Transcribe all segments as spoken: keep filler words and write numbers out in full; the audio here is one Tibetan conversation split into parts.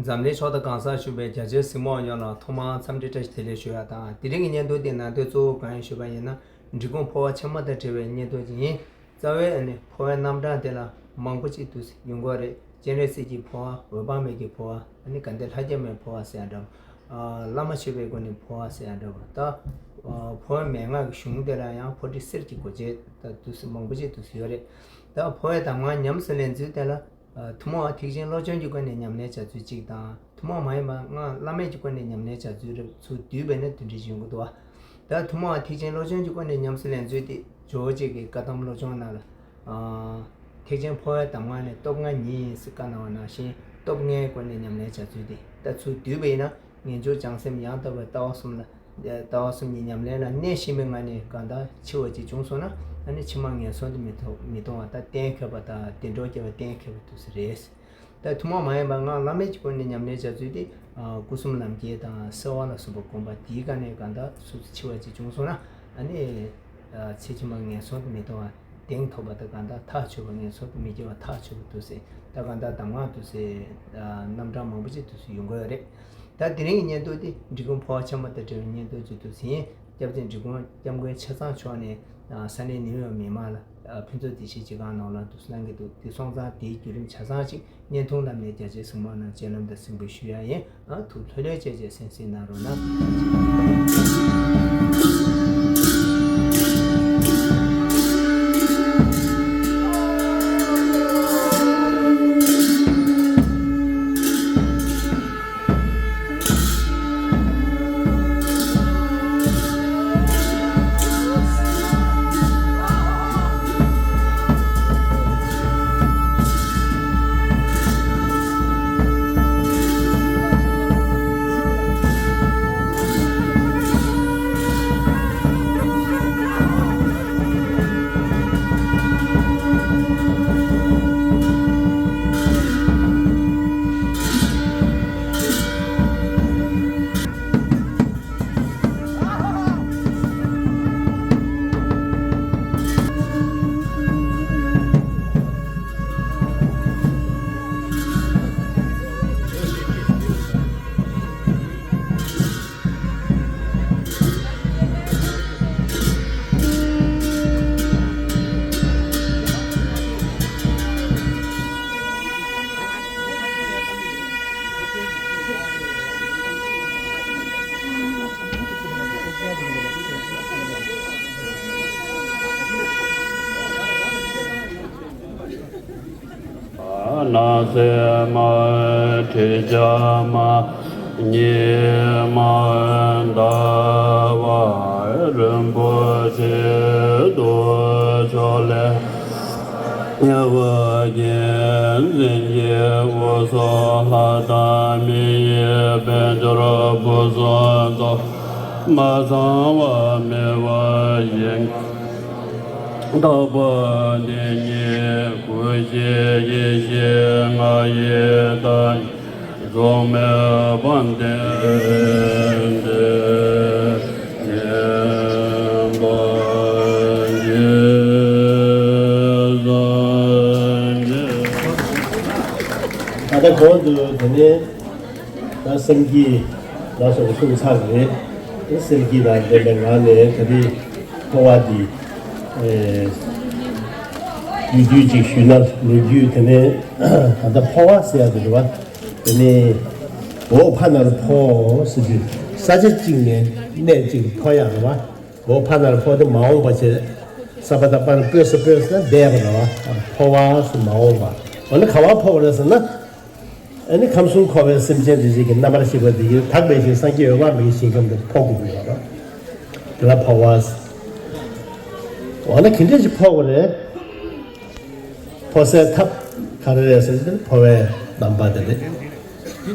འཛམ་གླིང་ཕྱོགས་མཐའ་གང་སར་བཞུགས་པའི་རྒྱ་ཆེའི་གཟིགས་མོ་བ་ཡོངས་ལ་ཐོག་མར་འཚམས་འདྲི་བཀྲ་ཤིས་བདེ་ལེགས་ཞུ་ཡ་དང་། དེ་རིང་གི་བརྙན་ཐུང་འདི་ནང་དོན་གཙོ་བོ་གང་ཡིན་ཞུས་པ་ཡིན་ན། འབྲི་གུང་འཕོ་བ་ཕྱི་མ་དང་འབྲེལ་བའི་བརྙན་ཐུང་ཅིག་ཡིན། རྩ་བའི་ཨ་ནི་འཕོ་བའི་རྣམ་གྲངས་དེ་ལ་མང་པོ་ཅིག་ཏུ་ཡོང་གི་རེད། སྤྱན་རས་གཟིགས་ཀྱི་འཕོ་བ། འོད་དཔག་མེད་ཀྱི་འཕོ་བ། ཨ་ནི་དགའ་ལྡན་ལྷ་བརྒྱ་མའི་འཕོ་བ་ཟེར་ཡ་འདྲ་བ། ཨ། བླ་མ་མཆོད་པའི་སྒོ་ནས་འཕོ་བ་ཟེར་ཡ་འདྲ་བ། ད་ཨ་འཕོ་བའི་མན་ངག་གི་གཞུང་དེ་ལ་ཡང་འཕོ་འབྲི་གསེར་གྱི་སྒོ་འབྱེད་ད་དུས་སུ་མང་པོ་ཅིག་ཏུ་ཡོད་རེད། ད་འཕོ་བའི་གདམས་ངག་ཉམས་སུ་ལེན་ཚུལ་དེ་ལ། ཨ། ཐུན་མོང་བ་ཐེག་ཆེན་བློ་སྦྱོང་གི་སྒོ་ནས་ཉམས་ལེན་བྱ་ཚུལ་གཅིག་དང་། ཐུན་མོང་མ་ཡིན་པ་སྔགས་བླ་མེད་ཀྱི་སྒོ་ནས་ཉམས་ལེན་བྱ་ཚུལ་རེ་ཚུར་བསྡུས་པས་ན་དེ་འདྲ་ཞིག་ཡོང་གི་འདུག་བ། ད་ཐུན་མོང་བ་ཐེག་ཆེན་བློ་སྦྱོང་གི་སྒོ་ནས་ཉམས་སུ་ལེན་ཚུལ་དེ་ཇོ་བོ་རྗེ་གི་བཀའ་གདམས་བློ་སྦྱོང་ནང་ལ། ཨ། ཐེག་ཆེན་འཕོ་བའི་གདམས་ངག་ནི་སྟོབས་ལྔ་ཉིད་ཡིན་ཟེར་བཀའ་གནང་བ་ནང་བཞིན། སྟོབས་ལྔའི་སྒོ་ནས་ཉམས་ལེན་བྱ་ཚུལ་དེ་ད་ཚུར་བསྡུས་པ་ཡིན་ན། ངེས་འབྱུང་བྱང་སེམས་ཡང་དག་པའི་ལྟ་བ་གསུམ་ལ། ལྟ་བ་གསུམ་གྱི་ཉམས་ལེན་ལ་གནས་ཤིང་མི་ངང་ནས་གང་ལྟར་འཆི་བ་ཅིག་བྱུང་སོང་ན། ཨ་ནི་ཕྱི་མ་ངན་སོང་དུ་མི་ཐོ་མི་ལྟུང་བ་དང་། གཏན་འཁེལ་བ་དང་བདེ་འགྲོར་སྐྱེ་བ་གཏན་འཁེལ་བ་དུ་ཟེར་རེད། ད་ཐུན་མོང་མ་ཡིན་པ་སྔགས་བླ་མེད་ཀྱི་སྒོ་ནས་ཉམས་ལེན་བྱ་ཚུལ་དེ། ཨ། སྐུ་གསུམ་ལམ་འཁྱེར་དང་གསོལ་བ་ལ་སོགས་པ་བསྒོམ་པ་དེའི་སྒང་ནས་གང་ལྟར་སོ་སོ་འཆི་བ་ཅིག་བྱུང་སོང་ན། ཨ་ནི། ཨ། ཚེ་ཕྱི་མ་ངན་སོང་དུ་མི་ལྟུང་བ། གདེང་ཐོབ་པ་དང་གང་ལྟར་ཐག་ཆོད་པ། ངན་སོང་དུ་མི་སྐྱེ་བ་ཐག་ཆོད་པ་དུ་ཟེར། ད་གང་ལྟར་གདམས་ངག་དུ་ཟེར། ཨ། རྣམ་གྲངས་མང་པོ་ཅིག་དུ་ཟེར་ཡོང་གི་ཡོད་རེད། ད་དེ་རིང་གི་བརྙན་ཐུང་འདི་འབྲི་གུང་འཕོ་བ་ཕྱི་མ་དང་འབྲེལ་བའི་བརྙན་ཐུང་ཅིག་ཏུ་ཟིན། སྐྱབས་རྗེ་འབྲི་གུང་སྐྱབས་མགོན་ཆེ་ཚང་མཆོག་ནས། ཨ། ས་གནས་ནིའུ་ཡོག་མི་མང་ལ། ཨ། ཕུན་ཚོགས་བདེ་སྐྱིད་ཅིག་གང་གནང་ལ་འདུག་གནང་གི་འདུག་དེ་སོང་ཙང་དེའི་བརྒྱུད་རིམ་ཆ་ཚང་ཅིག་བརྙན་ཐུང་ལམ་ནས་རྒྱ་ཆེའི་གཟིགས་མོ་རྣམས་སྤྱན་ལམ་དུ་གཟིགས་འབུལ་ཞུ་ཡ་ཡིན། ཨ། ཐུགས་ལྷོད་ལྷོད་བྱས་བྱས་གསན་གཟིགས་གནང་རོགས་གནང་། ནང་སེམས་མ་ཁྲི་བྱ་མ་ཉི་མ་ཟླ་བ་རིན་པོ་ཆེ་དུ་ཕྱོགས་ལས། ཉེ་བར་བརྒྱན་འཛིན་གྱི་དབུ་སོགས་ལྷ་དང་མི་ཡི་དཔལ་འབྱོར་ཕུན་སུམ་ཚོགས། མ་ཚང་བ་མེད་པ་ཡིན། རྟག་པ་འདི་ཉིད་སྐུ་བཞི་ཡེ་ཤེས་ལྔ་ཡི་བདག་ཉིད། གཟུགས་མེད་པ་སྟེ་དེ་ཉན་པ་ཡི་སངས་རྒྱས། ད་ལྟ་གོང་དུ་དེ་ནས་ད་སེམས་བསྐྱེད་ལ་སོགས་གསུངས་ཚར་རེད། དེ་སེམས་བསྐྱེད་དང་ལྡན་པའི་ངང་ནས་ད་རེས་འཕོ་བ་འདི་ཨེ་ཡུལ་དུས་ཅིག་ཞུས་ན་ལོ་རྒྱུས་དེ་ནས་ད་ལྟ་འཕོ་བ་ཟེར་ཡ་དེ་རེད་བ། དེ་ནས་འོག་ཕ་ནར་འཕོ་ཟེར་དུས་ས་ཆ་གཅིག་ནས་གནས་གཅིག་ཏུ་འཕོ་ཡག་རེད་བ། འོག་ཕ་ནར་འཕོ་དེ་མ་འོངས་པ་བྱས། ས་པ་ད་པར་སྤོས་ས་སྤོས་ས་ན་འདས་པ་རེད་བ། འཕོ་བ་སུ་མ་འོངས་པ། འོ་ན་ག་བ་འཕོ་བ་རེད་ཟེར་ན། ཨ་ནི་ཁམས་གསུམ་འཁོར་བའི་སེམས་ཅན་རེ་རེ་གི་རྣམ་པར་ཤེས་པ་དེ་ཡིས་དག་པའི་ཞིང་སངས་རྒྱས་འོད་དཔག་མེད་ཀྱི་ཞིང་ཁམས་དུ་འཕོ་དགོས་ཀྱི་ཡོད་རེད་བ། དེ་ལ་འཕོ་བ། འོ་ན་ག་འདྲ་ཞིག་འཕོ་དགོས་རེད། འཕོ་སའི་ཐབས་ག་རེ་རེད་ཟེར་ན་འཕོ་བའི་གདམས་པ་དེ་རེད།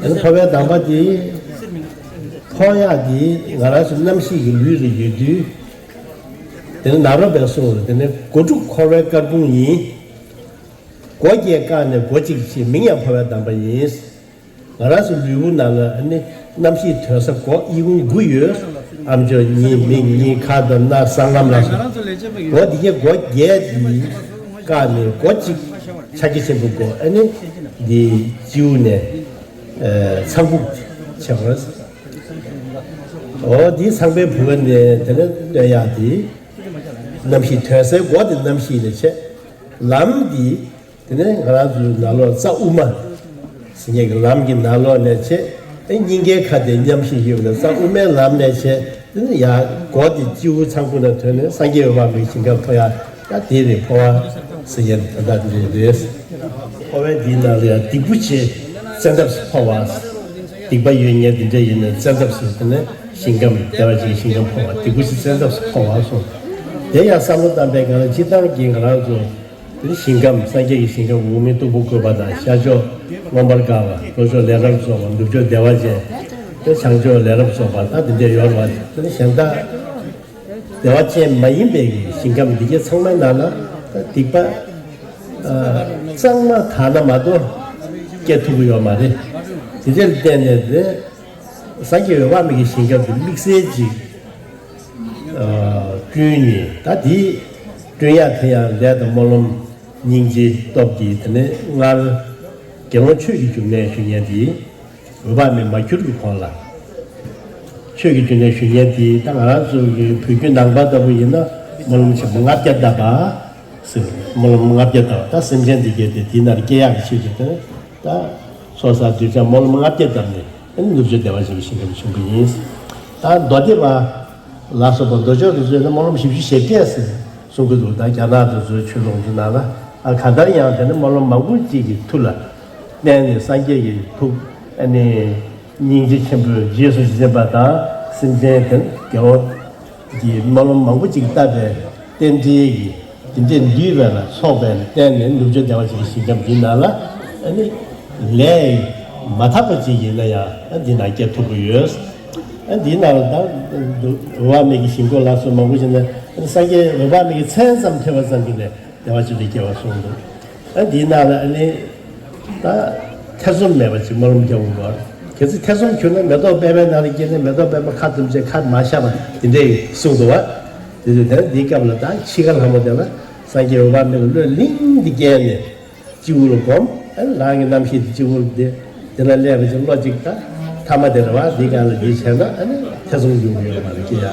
ཨ་ནི་འཕོ་བའི་གདམས་པ་དེ་འཕོ་ཡག་དེ་ང་རང་ཚོ་རྣམ་ཤེས་ཀྱི་ལུས་རེ་ཡོད་དུས། དེ་ནི་ནཱ་རོ་པས་གསུངས་རེད། དེ་ནི་སྒོ་དྲུག་འཁོར་བའི་སྐར་ཁུང་ཡིན། སྒོ་བརྒྱད་བཀག་ནས་སྒོ་གཅིག་ཕྱེ། མིང་ཡང་འཕོ་བའི་གདམས་པ་ཡིན། ང་རང་ཚོ་ལུས་པོ་ནང་ལ་ཨ་ནི་རྣམ་ཤེས་དོན་ས་སྒོ་དབྱེ་ཁུང་དགུ་ཡོད། ཨ་མཆོག་གཉིས། མིག་གཉིས། ཁ་དང་སྣ། གསང་ལམ་ལ་སོགས། སྒོ་འདི་གའི་སྒོ་བརྒྱད་འདི་བཀག་ནས་སྒོ་གཅིག་ཕྱག་རྒྱ་ཆེན་པོའི་སྒོ་ཨ་ནི་འདི་སྤྱི་བོ་ནས། ཚངས་བུག་ཆེ་བར། འོ་འདིའི་ཚངས་པའི་བུ་ག་ནས་དེ་ནས་སྟོན་ཡག་དེ། གནམ་གཤིས་ཐོན་སའི་སྒོ་དེ་གནམ་གཤིས་ལས་བྱེད། ལམ་འདི། དེ་ནས་ང་རང་ཚོའི་ནང་ལོགས་རྩ་དབུ་མ། ཟེར་མཁན་གྱི་ལམ་གྱི་ནང་ལོགས་ནས་བྱེད། ཨེ་སྙིང་གའི་ཁ་དེ་མཉམ་ཞིག་ཡོད་པ་དང་རྩ་དབུ་མའི་ལམ་ནས་བྱེད། དེ་ནས་ཡར་སྒོ་དེ་སྤྱི་བོ་ཚངས་བུག་ནས་ཐོན་ནས་སངས་རྒྱས་འོད་དཔག་མེད་ཞིང་ཁམས་འཕོ་ཡག་ཡ་དེ་རེད། འཕོ་བ་ཟེར་མཁན་དེ་ད་ལྟ་འདི་རེད། འཕོ་བའི་འདིའི་ནང་ལ་ཡང་སྡིག་པོ་ཆེ་བཙན་ཐབས་སུ་འཕོ་བ། སྡིག་པ་ཡོད་མཁན་དེ་འདྲ་ཡིན་ན་བཙན་ཐབས་སུ་དེ་ནས་ཞིང་ཁམས་བདེ་བ་ཅན་ཞིང་ཁམས་འཕོ་བ། སྡིག་པོ་ཆེ་བཙན་ཐབས་སུ་འཕོ་བ་གསུངས། དེ་ཡང་བསམ་བློ་བཏང་པའི་སྒང་ལ་སྤྱིར་བཏང་གི་ང་རང་ཚོ་དེ་ཞིང་ཁམས་སངས་རྒྱས་ཀྱི་ཞིང་ཁམས་འོག་མིན་སྟུག་པོ་བཀོད་པ་དང་ཤར་ཕྱོགས་མངོན་པར་དགའ་བ། ལྷོ་ཕྱོགས་ལས་རབ་རྫོགས་པ། ནུབ་ཕྱོགས་བདེ་བ་ཅན། དེ་བྱང་ཕྱོགས་ལས་རབ་རྫོགས་པ། ད་དེ་འདྲ་ཡོད་རེད་བ། དེ་གཞན་དག་བདེ་བ་ཅན་མ་ཡིན་པའི་གི་ཞིང་ཁམས་འདི་གའི་ཚང་མའི་ནང་ལ་ད་སྡིག་པ་ཨ་གཙང་མ་དག་ན་མ་གཏོགས་སྐྱེ་ཐུབ་ཀྱི་ཡོད་མ་རེད། དེ་འདྲ་ལ་བརྟེན་ནས་དེ་སངས་རྒྱས་འོད་དཔག་མེད་ཀྱི་ཞིང་ཁམས་དེ་དམིགས་བསལ་ཅིག་ཨ་བསྐྲུན་ནས། ད་དེ་བསྐྲུན་ཡག་དེ་ཡང་ལས་དང་སྨོན་ལམ་སྙིང་རྗེ་སྟོབས་ཀྱིས། དེ་ནས་སྔར་དགེ་སློང་ཆོས་ཀྱི་འབྱུང་གནས་ཞུ་མཁན་དེ། འོད་དཔག་མེད་མ་གྱུར་གྱི་གོང་ལ། ཆོས་ཀྱི་འབྱུང་གནས་ཞུ་མཁན་དེ་ད་ང་རང་ཚོ་གི་བོད་བརྒྱུད་ནང་པ་ལྟ་བུ་ཡིན་ན་སྨོན་ལམ་ཆེན་པོ་ལྔ་བརྒྱ་བཏབ་པ་ཟེར། སྨོན་ལམ་ལྔ་བརྒྱ་བཏབ་པ། ད་སེམས་ཅན་འདི་གའི་དེ་དེའི་ནང་སྐྱེ་ཡག་གི་ཆེད་དུ་དེ་ད་ཚོགས་བསགས་སྡིག་བཤགས་སྨོན་ལམ་ལྔ་བརྒྱ་བཏབ་ནས། ཨ་ནི་ནུབ་ཕྱོགས་བདེ་བ་ཅན་གྱི་ཞིང་ཁམས་བྱུང་བ་ཡིན། ད་མདོ་སྡེ་པ་ལ་སོགས་པ་མདོ་ཕྱོགས་དེ་ཚོས་ནི་སྨོན་ལམ་བཞི་བཅུ་ཞེ་བརྒྱད་ཟེར་གསུང་གི་འདུག་ད་རྒྱ་ནག་དེ་ཚོའི་ཆོས་ལུགས་ཀྱི་ནང་ལ། ཨ་གང་ལྟར་ཡང་དེ་ནི་སྨོན་ལམ་མང་པོ་ཅིག་གི་མཐུ་ལ་བརྟེན་ནས་སངས་རྒྱས་ཀྱི་ཐུགས་ཨ་ནི་སྙིང་རྗེ་ཆེན་པོས་རྗེས་སུ་འཛིན་པ་དང་། སེམས་ཅན་དེ་ནི་དགེ་བ་གི་སྨོན་ལམ་མང་པོ་ཅིག་བཏབ་པའི་རྟེན་འབྲེལ་གྱི་དེ་འདྲའི་འདུས་པ་ལ་སོགས་པའི་བརྟེན་ནས་ནུབ་ཕྱོགས་བདེ་བ་ཅན་གྱི་ཞིང་ཁམས་འདི་ནང་ལ་ཨ་ནི་ལས་མ་དག་པ་ཅིག་ཡིན་ན་ཡང་ཨ་འདི་ནང་སྐྱེ་ཐུབ་ཀྱི་ཡོད། ཨ་འདི་ནང་ལ་ད་འོད་དཔག་མེད་ཀྱི་ཞིང་ཁམས་ལ་སོགས་མང་པོ་ཞིག་ནས་སངས་རྒྱས་འོད་དཔག་མེད་ཀྱི་མཚན་ཙམ་ཐོས་པ་ཙམ་གྱིས་ནས་བདེ་བ་ཅན་དུ་སྐྱེ་བར་གསུངས་འདུག་ཨ་འདིའི་ནང་ལ་ཨ་ནི་ད་ཐེ་ཚོམ་མེད་པ་ཅིག་སྨོན་ལམ་རྒྱག་དགོས་པ། གལ་སྲིད་ཐེ་ཚོམ་གྱུར་ན་མེ་ཏོག་པད་མའི་ནང་ལ་སྐྱེས་ནས་མེ་ཏོག་པད་མ་ཁ་བཙུམས་བྱས་ཁ་མ་བཞག་པ་དེ་འདྲའི་གསུངས་འདུག་བ། དེ་དུས་དེ་འདིའི་སྐབས་ལ་ད་འཆི་ཁ་ལྷ་མོ་དེ་ལ་སངས་རྒྱས་འོད་དཔག་མེད་ལ་བློས་བླིང་འདི་བསྐྱལ་ནས་སྤྱི་བོ་ལ་བསྒོམ། ཨ་རང་གི་རྣམ་ཤེས་དེ་སྤྱི་བོ་ལ་བསྡད། དེ་ལ་སླེབས་པ་ཅིག་བློ་གཅིག་ད་ཐ་མ་དེ་རེད་བ། འདིའི་སྒང་ལ་འདི་བྱས་ན་ཨ་ནི་ཐེ་ཚོམ་ཡོང་གི་ཡོད་མ་རེད་ཀྱི་ཡ།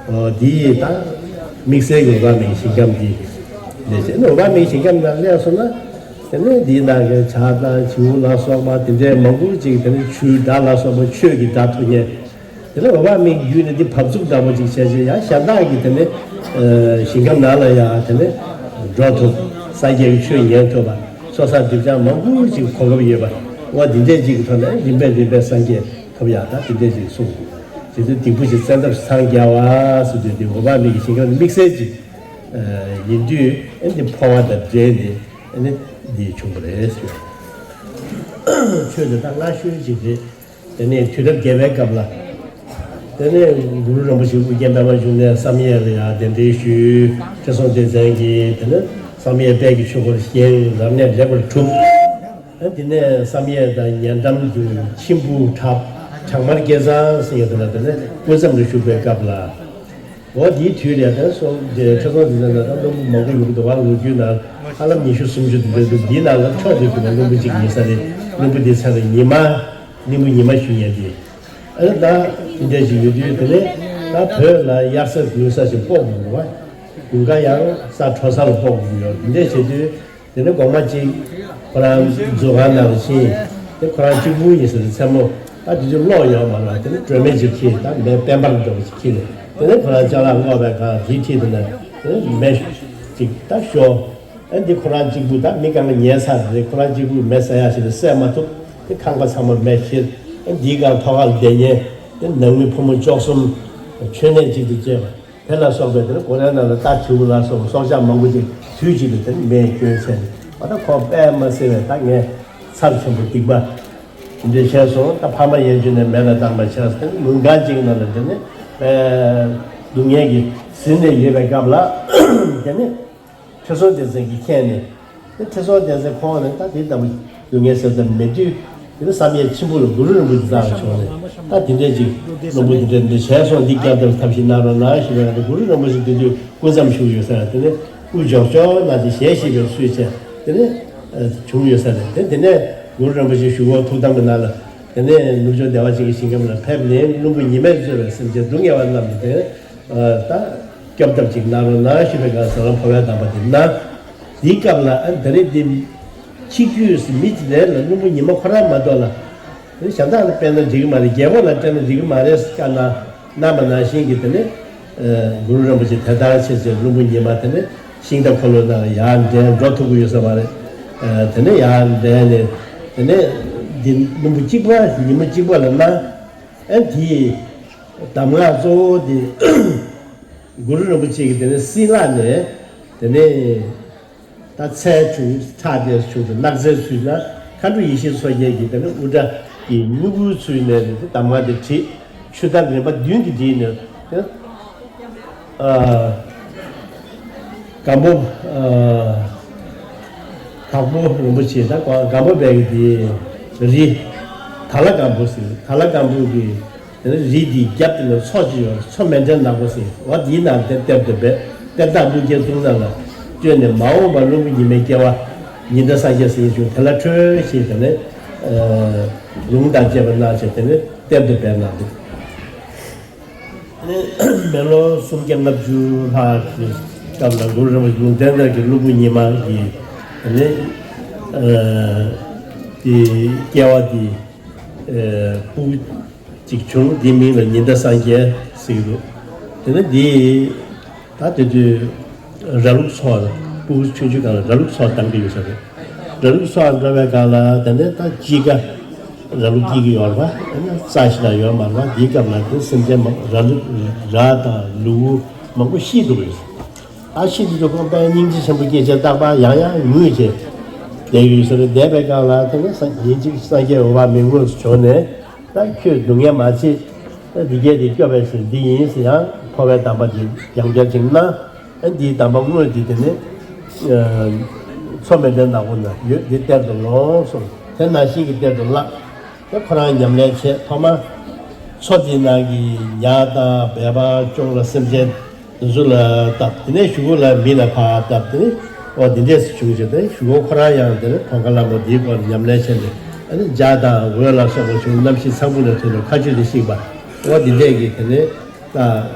འོ་འདི་ད་དམིགས་བསལ་གྱི་འོད་དཔག་མེད་ཀྱི་ཞིང་ཁམས་འདི་ལས་བྱས་ནས། འོད་དཔག་མེད་ཀྱི་ཞིང་ཁམས་ནང་སླེབས་སོང་ན། དེ་ནས་འདིའི་ནང་གི་ཇ་དང་བྱིའུ་ལ་སོགས་པ་དེ་འདྲའི་མང་པོ་ཅིག་དེ་ནས་ཆུའི་སྒྲ་ལ་སོགས་པ་ཆོས་ཀྱི་སྒྲ་ཐོས་མཁན། དེ་ནས་འོད་དཔག་མེད་ཀྱི་རྒྱུད་ནས་འདི་བབས་ཚུགས་འདྲ་པོ་ཅིག་བྱས་བྱས་ཡང་གཞན་དག་གི་དེ་ནས་ཨ་ཞིང་ཁམས་ནང་ལ་ཡང་དེ་ནས་འགྲོ་ཐུབ། སངས་རྒྱས་ཀྱི་ཆོས་ཉན་ཐུབ་པ། ཚོགས་བསགས་སྒྲིབ་སྦྱང་མང་པོ་ཅིག་གོ་སྐབས་ཡོད་པ། འོ་འདི་འདྲས་ཅིག་གི་ཐོག་ནས་རིམ་པས་རིམ་པས་སངས་རྒྱས་ཐོབ་ཡག་ད་དེ་འདྲས་ཅིག་གསུངས་འདུག་དེ་ཚོ་སྡིག་པོ་ཞིག་བཙན་ཐབས་སུ་འཚང་རྒྱ་བ་ཟེར་དུས་འདི་འོད་དཔག་མེད་ཀྱི་ཞིང་ཁམས་དམིགས་བསལ་ཅིག་ཨ་ཡིན་དུས། ཨ་འདི་འཕོ་བ་དང་འབྲེལ་ནས་ཨ་ནི་འདི་བྱུང་བ་རེད་ཟེར། ཆོས་འདི་ད་སྔ་ཤོས་ཅིག་རེད། དེ་ནས་དུས་རབས་བརྒྱད་པའི་སྐབས་ལ། དེ་ནས་གུ་རུ་རིན་པོ་ཆེ་ཨུ་རྒྱན་པད་མ་འབྱུང་གནས་བསམ་ཡས་ལ་ཡང་གདན་འདྲེན་ཞུས། ཁྲི་སྲོང་ལྡེ་བཙན་གྱིས་དེ་ནས་བསམ་ཡས་དཔལ་གྱི་ཆོས་སྐོར་བཞེངས། རབ་གནས་ལེགས་པར་གྲུབ། དེ་ནས་བསམ་ཡས་དང་ཉེ་འགྲམ་དུ་མཆིམས་ཕུ་བྲག་བྲག་དམར་སྐལ་བཟང་ཟེར་ཡ་དེ་ལ་དེ་ནས་སྐུ་མཚམས་ལ་བཞུགས་པའི་སྐབས་ལ། འོ་དེའི་དུས་ལ་ད་སོང་སྟེ་ཁྲི་སྲོང་ལྡེ་བཙན་ལ་ད་བློན་པོ་མང་པོ་ཡོང་གི་འདུག་བ། ལོ་རྒྱུས་ནང་ཧ་ལམ་ཉི་ཤུ་སུམ་ཅུ་དེ་འདྲ་འདུག་འདིའི་ནང་ལ་མཆོག་ཏུ་གྱུར་པ་བློན་པོ་གཅིག་ཡིན་ས་རེད། བློན་པོ་འདིའི་མཚན་ལ་ཉི་མ། གླིང་བུ་ཉི་མ་ཞུ་མཁན་དེ། ཨ་ནི་ད་དེ་འདྲ་ཞིག་ཡོད་དུས་དེ་ནས་ད་བོད་ལ་དབྱར་ས་དགུན་ས་ཞིག་སྤོ་དགོས་འདུག་བ། དགུན་ཁ་ཡང་ས་དྲོ་ས་ལ་སྤོ་དགོས་ཀྱི་ཡོད། དེ་འདྲ་བྱེད་དུས། དེ་ནས་གོང་མ་གཅིག་ཁོ་རང་མཛོད་ཁང་ནང་ལ་ཕྱིན། དེ་ཁོ་རང་གཅིག་པུ་ཡིན་ཟེར་ནས་མཚན་མོ། ད་དེ་དུས་གློག་ཡོད་མ་རེད། དེ་ནས་སྒྲོན་མེ་གཅིག་ཁྱེར། ད་མེ་དཔལ་འབར་འདྲ་པོ་ཅིག་ཁྱེར་ནས། དེ་ནས་ཁོ་རང་ཅ་ལག་བསྔོགས་པའི་སྒང་དེའི་འཁྲིས་དེ་ནས་དེ་ནས་མེ་གཅིག་ད་ཤོར། ཨ་འདི་ཁོ་རང་གཅིག་པུ། ད་མི་གང་ག་ཉལ་ཚར་རེད། ཁོ་རང་གཅིག་པུ་མེ་བསད་ཡག་ཞིག་ལ་བསད་མ་ཐུབ། དེ་ཁང་པ་ཚང་མ་མེ་ཁྱེར། ཨ་འདིའི་སྒང་ཐོག་ཁ་ལ་བསྡད་མཁན་དེ་ནང་མི་ཕོ་མོ་བཅུ་གསུམ་མཆོད་གནས་གཅིག་ཏུ་བསྐྱལ་བ། དེ་ལ་སོགས་པའི་དེ་ནས་སྒོ་རའི་ནང་ལ་རྟ་དྲེའུ་ལ་སོགས་པ་སྲོག་ཆགས་མང་པོ་ཅིག་དུས་གཅིག་ཏུ་དེ་ནས་མེས་གྱོན་བྱས་ནས། འོ་ད་ཁོ་དཔེ་མ་སྲིད་པའི་ད་ངས་ཚབས་ཆེན་པོ་སྡིག་པ་འདི་བྱས་སོང་། ད་ཕ་མ་ཡན་ཆད་ནས་མེ་ལ་བཏང་བ་བྱས། དེ་ནས་ལུང་ཁང་གཅིག་ནང་ལ་དེ་ནས་དཔེ་སྡུག་བསྔལ་གྱིས་ཟིན་ནས་ཡོད་པའི་སྐབས་ལ། དེ་ནས་ཁྲི་སྲོང་ལྡེ་བཙན་གྱིས་མཁྱེན་ནས། དེ་ཁྲི་སྲོང་ལྡེ་བཙན་ཁོང་ནས་ད་དེ་ལྟ་བུ་སྡུག་བསྔལ་སེལ་ཐབས་མེད་དུས། དེ་ནས་བསམ་ཡས་མཆིམས་ཕུ་ལ་གུ་རུ་རིན་པོ་ཆེ་རྩ་བ་བྱུང་ནས། ད་དེ་འདྲས་ཅིག་བློན་པོ་དེ་འདྲས་འདི་བྱས་སོང་། འདི་བསྐྱར་ལྡབ་ཐབས་ཤིག་གནང་རོགས་གནང་ཞེས་པའི་དེ་གུ་རུ་རིན་པོ་ཆེ་དེ་དུས་སྐུ་མཚམས་བཞུགས་ཡོད་ས་རེད། དེ་ནས་སྐུ་འཇོག་ཆོག་གནང་ཞེས་ཞལ་བཞེས་པའི་ཚུལ་བྱས། དེ་ནས་བྱུང་ཡོད་ས་རེད། དེ་དེ་ནས་གུ་རུ་རིན་པོ་ཆེ་བཞུགས་སྒོ་ཐུགས་དམ་གྱི་ནང་ལ་ དེ་ནས་ནུབ་ཕྱོགས་བདེ་བ་ཅན་གྱི་ཞིང་ཁམས་ལ་ཕེབས་ནས། བློན་པོ་ཉི་མས་གཙོས་པའི་སེམས་ཅན་སྡུག་བསྔལ་བ་རྣམས་ཀྱི་དེ་ད་སྐྱོབ་ཐབས་ཅིག་གནང་རོགས་གནང་ཞུས་པའི་སྐབས་སུ་ལ་འཕོ་བའི་དམ་པ་དེ་གནང་། དེའི་སྐབས་ལ་ཨ་ད་རེས་འདི་ཆིག་བརྒྱུད་མི་གཅིག་རེ་ལ་བློན་པོ་ཉི་མ་ཁོ་རང་མ་གཏོགས་ལ། དེ་གཞན་དག་ལ་སྤྲད་ན་འགྲིག་གི་མ་རེད། རྒྱལ་པོ་ལ་སྤྲད་ན་འགྲིག་གི་མ་རེད་བཀའ་གནང་གནང་བ་ནང་བཞིན་གྱི། དེ་ནས་གུ་རུ་རིན་པོ་ཆེ་དེ་ལྟར་བྱས་ཚེ། བློན་པོ་ཉི་མ་དེ་ནས་ཤིང་རྟ་འཁོར་ལོ་ནང་ཡར་འདྲེན་འགྲོ་ཐུབ་ཀྱི་ཡོད་ས་མ་རེད། དེ་ནས་ཡར་འདྲེན་ནས། དེ་ནས་འདི་བློན་པོ་གཅིག་པ་ཉི་མ་གཅིག་པ་ལ་གནང་། ཨ་དེའི་གདམས་ངག་གཙོ་བོ་དེ་གུ་རུ་རིན་པོ་ཆེ་གིས་དེ་ནས་སྲིན་ལག་ནས། དེ་ནས་ད་ཚལ་བྱུང་ཁྲག་དེ་བྱུང་དུ་སྣག་ཚའི་ཚུལ་ན། མཁའ་འགྲོ་ཡེ་ཤེས་མཚོ་རྒྱལ་གྱིས་དེ་ནས་དབུ་སྐྲ་གི་སྨྱུ་གུའི་ཚུལ་ནས་དེ་གདམས་ངག་དེ་བྲིས། ཆུ་དར་རིམ་པ་བདུན་གྱིས་བྲིས་ནས་དེ། ཨ་སྒམ་པོ། ཨ་དྭགས་པོ་རིན་པོ་ཆེ་དང་སྒམ་པོ་པའི་གི་དེ་རི། དྭགས་ལྷ་སྒམ་པོ་ཟེར། དྭགས་ལྷ་སྒམ་པོ་གི་དེ་ནས་རི་དེའི་རྒྱབ་དེ་ནས་མཚོ་ཅིག་ཡོད། མཚོ་མཎྜལ་ནག་པོ་ཟེར། འོ་དེའི་ནང་དེ་གཏེར་དུ་སྦས། གཏེར་བདག་ཀླུ་རྒྱལ་གཙུག་ན་ལ་བསྐྱོན་ནས། མ་འོངས་པར་བློན་པོ་ཉི་མའི་སྐྱེ་བ་ཉི་ཟླ་སངས་རྒྱས་ཟེར་བྱུང་། དེ་ལ་འཕྲོད་ཅེས་དེ་ནས་ལུང་དང་བཅས་པ་གནང་བྱས། དེ་ནས་གཏེར་དུ་སྦས་གནང་འདུག། མི་ལོ་སུམ་བརྒྱ་ལྔ་བཅུ་ལྷག་གི་སྐབས་ལ་གུ་རུ་རིན་པོ་ཆེ་ལུང་བསྟན་དར་གྱི་བློན་པོ་ཉི་མ་གི་དེ་ནས་དེ་སྐྱེ་བ་དེ། ཨེ་སྤུ་གུ་གཅིག་བྱུང་། དེའི་མིང་ལ་ཉི་ཟླ་སངས་རྒྱས་ཟེར་གྱི་འདུག། དེ་ནས་འདི་ད་དེ་དུས་ར་ལུག་འཚོ་བ། སྤུ་གུ་ཆུང་ཆུང་སྒང་ལ་ར་ལུག་འཚོ་བ་བཏང་གི་ཡོད་ས་རེད། ར་ལུག་འཚོ་བ་འགྲོ་བའི་སྒང་ལ། དེ་ནས་ད་དཔྱིད་ཀ་ར་ལུག་སྐྱེ་གི་ཡོད་རེད་པ། དེ་ནས་རྩྭ་ཞིག་ལ་ཡོད་མ་རེད་པ། དེའི་སྐབས་ལ་དེ་སེམས་ཅན་མང་། ར་ལུག་ར་དང་ལུ་གུ་མང་པོ་ཤི་འགྲོ་གི་ཡོད། ཨ་ཤི་དེ་ཚོ་ཁོང་དཔལ་སྙིང་རྗེ་ཆེན་པོ་སྐྱེས་བྱས་རྟག་པར་ཡང་ཡང་ངུས་བྱས་བསྡད་ཡོད་ཟེར། བསྡད་པའི་སྐབས་ལ་དེ་ནས་ཉིན་གཅིག་སངས་རྒྱས་འོད་དཔག་མེད་དངོས་སུ་བྱོན་ནས། ད་ཁྱོད་སྡུག་བསྔལ་མ་བྱེད། ད་འདི་སྐད་དེ་སྐྱོབ་པའི་ཕྱིར་འདི་ཡིན་ཟེར། ཡང་འཕོ་བའི་གདམས་པ་དེ་ཡང་བསྐྱར་ཅིག་གནང་། ཨ་འདིའི་གདམས་པ་དངོས་དེ་དེ་ནས་མཚོ་མཎྜལ་ནག་པོ་ན་ཡོད། འདི་གཏེར་དུ་ལོངས་སོ། དེ་ནང་བཞིན་གྱི་གཏེར་དུ་བརླག། དེ་ཁོ་རང་ཉམས་ལེན་བྱས། ཐོག་མ་མཚོ་དེའི་ནང་གི་ཉ་དང་སྦལ་པ་ཅོང་ལ་སེམས་ཅན་འདི་ཚོ་ལ་བཏབ། དེ་ནས་གཞུག་གུ་ལ་མི་ལ་ཕར་བཏབ། དེ་ནས་འོ་འདི་འདྲས་སུ་བྱུང་བྱས། དེ་ནས་གཞུག་གུ་ཁོ་རང་ཡང་དེ་ནས་མཐོང་ཁ་ལ་མོ་འདིའི་སྐོར་ལ་ཉམས་ལེན་བྱས་ནས། ཨ་ནི་འཇའ་དང་འོད་ལ་སོགས་པ་བྱུང་། རྣམ་ཤེས་ཚངས་བུག་ནས་ཐོན་ནས་མཁའ་སྤྱོད་དུ་གཤེགས་པ། འོ་འདི་འདྲས་ཀྱི་དེ་ནས་ད་